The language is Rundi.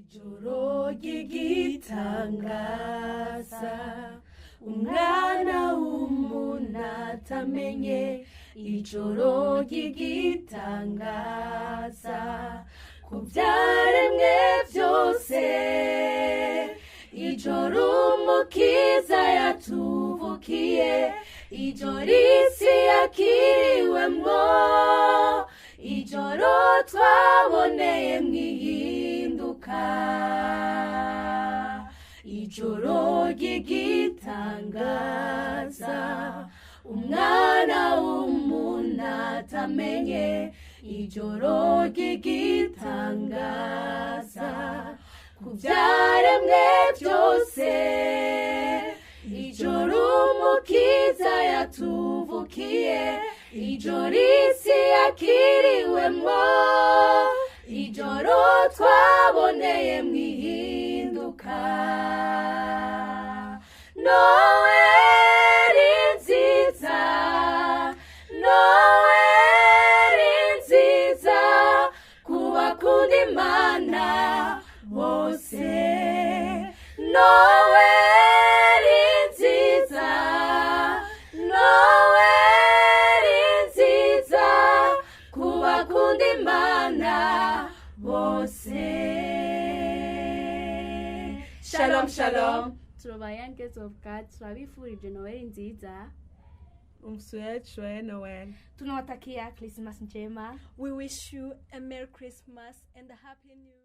Ijoro ry'igitangaza, umwana w'umuntu atamenye. Ijoro ry'igitangaza ku byaremwe byose, ijoro Umukiza yatuvukiye, ijoro isi yakiriwemwo, ijoro twaboneye mwihinduka. Ijoro ry'igitangaza, umwana w'umuntu atamenye. Ijoro ry'igitangaza ku byaremwe byose, ijoro Umukiza yatuvukiye, ijoro isi yakiriwemwo, ijoro twaboneye mwihinduka. Noweli nziza, Noweli nziza ku bakunda Imana bose. Noweli nziza, Noweli nziza ku bakunda Imana bose. Shalom, shalom. Turoba Young Girls of God, turabifurije Noheli nziza. On souhaite joyeux Noël. Tunawatakia Christmas njema. We wish you a Merry Christmas and a Happy New